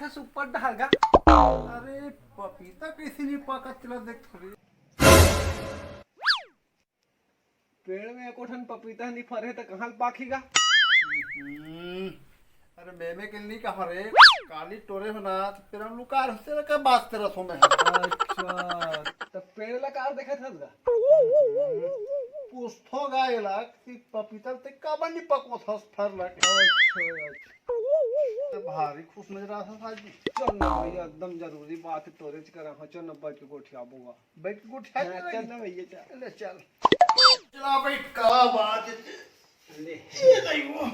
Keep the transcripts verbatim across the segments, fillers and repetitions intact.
Super डहर गा। अरे, पपीता कइसे नहीं पाकत, चला देख थोड़ी। पेड़ में एको ठन पपीता नहीं फरे, त कहाँ ले पाकही गा? हम्म, अरे, मैं, मैं के नहीं कहा रे, काली टोरे हो ना, तो तेरा लुकार हो, तेरा का बात तेरा सो में। अच्छा, त पेड़ ला कार देखत हस गा? पूछथो गा एला कि पपीता ते काबर नहीं पकोथस फर ला के? अच्छा, अच्छा। ते भारी खुश नजर आता था जी। चल ना भैया, एकदम जरूरी बात है, तोरे च करा, हाँ, चल ना, बैठ के गोठियाबो गा। बैठ के गोठिया हाँ, चल ना भैया, चल। ले चल। चला भाई, का बात है? ले। ये नहीं वो।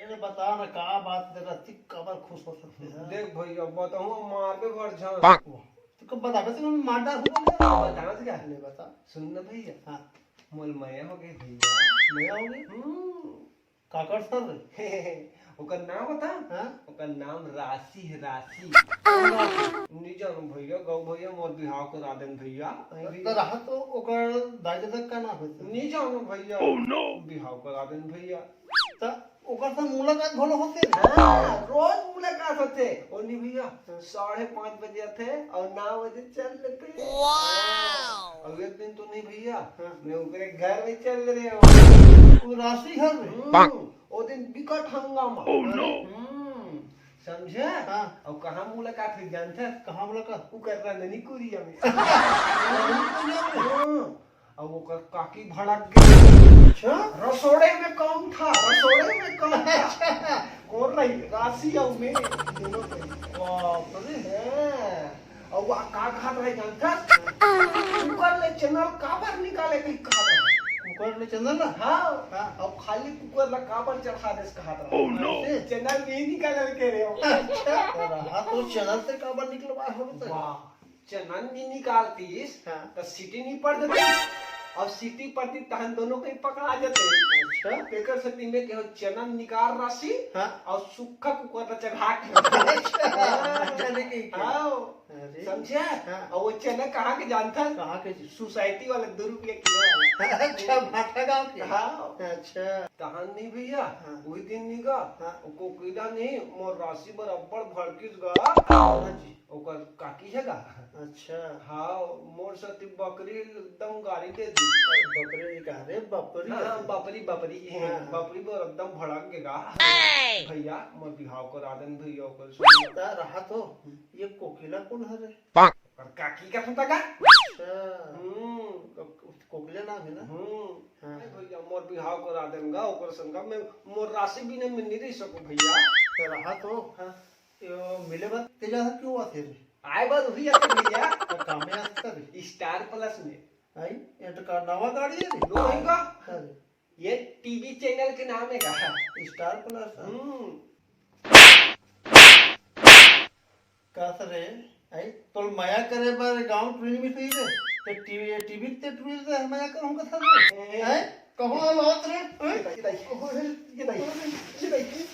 ये बता ना, का बात है, रतिक काबर खुश हो सकते हैं? देख भैया, बताऊँ, मार के भर जान। तो कब बताबे से मैं मार डाल हूँ, बताबे से क्या? ले बता। सुन ना भैया। हाँ। मोल मया हो गए भैया। मया हो गए? हम्म। काकर सर रे? ओकर नाम बता। हाँ? ओकर नाम राशि है, राशि। नहीं जानू भैया, गौ भैया मोर बिहाव करा देन भैया। तो रहा तो ओकर दाई ददा का नाम है? नहीं जानू भैया। Oh no! बिहाव करा देन भैया। त ओकर से मुलाकात घलो होथे? हाँ, रोज मुलाकात होथे। ओ नहीं भैया, हाँ। साढ़े पाँच बजे आथे और नौ बजे चल देथे। Wow! और एक दिन तो नहीं भैया, हाँ। मैं ओकरे घर में चल रहे हूँ। वो राशि घर में? हम्म, ओ दिन बिकट हंगामा। Oh no! हम्म, समझे? हाँ। और कहाँ मुलाकात हुई जानते? कहाँ मुलाकात? वो कर रहा ननी कुरिया में। हाँ। अउ ओकर काकी भड़क गे। अच्छा? रसोड़े में कौन था? रसोड़े में कौन था? अच्छा। कौन रही? राशि अउ मैं, दोनों थे। बाप रे। हाँ। अउ वो का कहत रहे जानथस? कुकर ले चैनल काबर निकाले कही कहत रहे। कुकर ले चैनल ना? हाँ। हाँ। अउ खाली कुकर ला काबर चढ़ा देस कहत रहे। Oh no! चैनल नहीं निकाले के रे। अच्छा। रहा तो चैनल से काबर निकलवाए होबे त? वाह। चैनल नहीं निकालतीस, हाँ। त सीटी नहीं पड़ देतीस। अउ सीटी पड़ती तहन दोनों कहीं पकड़ा जाते। अच्छा। तेकर सेती में केहो चैनल निकाल राशि, हाँ। अउ सुक्खा कुकर ला चढ़ा के। अच्छा। हाँ। अरे। समझे? हाँ। अउ वो चैनल कहाँ के जानथस? कहाँ के जी? सोसाइटी वाले दो रुपया किलो वाला। अच्छा, भाटा गाँव के? हाँ। अच्छा। तहन नहीं भैया, हाँ। वही दिन नहीं गा, हाँ। वो कोकिला नहीं, मोर राशि बर अब्बड़ भड़किस गा। हाँ जी। ओकर काकी हे गा। अच्छा। हाँ, मोर सेती बकरी एकदम गारी दे दी। अरे बकरी नहीं कहा रे, बपरी हाँ, कहा। बपरी, बपरी। हाँ, हाँ। बपरी बर एकदम भड़क गे गा। भैया, मोर बिहाव करा देन भैया, ओकर सुन। ता रहा तो, ये कोकिला कौन हरे? ओकर काकी का सुनता का? अच्छा। हम्म। को-, कोकिला नाम है ना? हम्म। हाँ। अरे भैया, मोर बिहाव करा देन गा, ओकर संग मैं, मोर राशि बिना मैं नहीं रह सकूं भैया। तो रहा तो। हाँ। यो, मिले बर तेजा से क्यों आथे रे? आए बर उही आथे भैया। तो कामे आथे रे? स्टार प्लस में। आई, ये तो का नवा गाड़ी है रे? लो है का? अरे। ये टीवी चैनल के नाम है का? स्टार प्लस है। हम्म। का सर रे? आई, तोल मया करे बर गांव ट्रेन में सही रे? ते टीवी, टीवी ते ट्रेन से मया कर हमका सर रे? ए। हैं? कहाँ बात रे? हैं? ये दाई, ये दाई, ये दाई, ये दाई।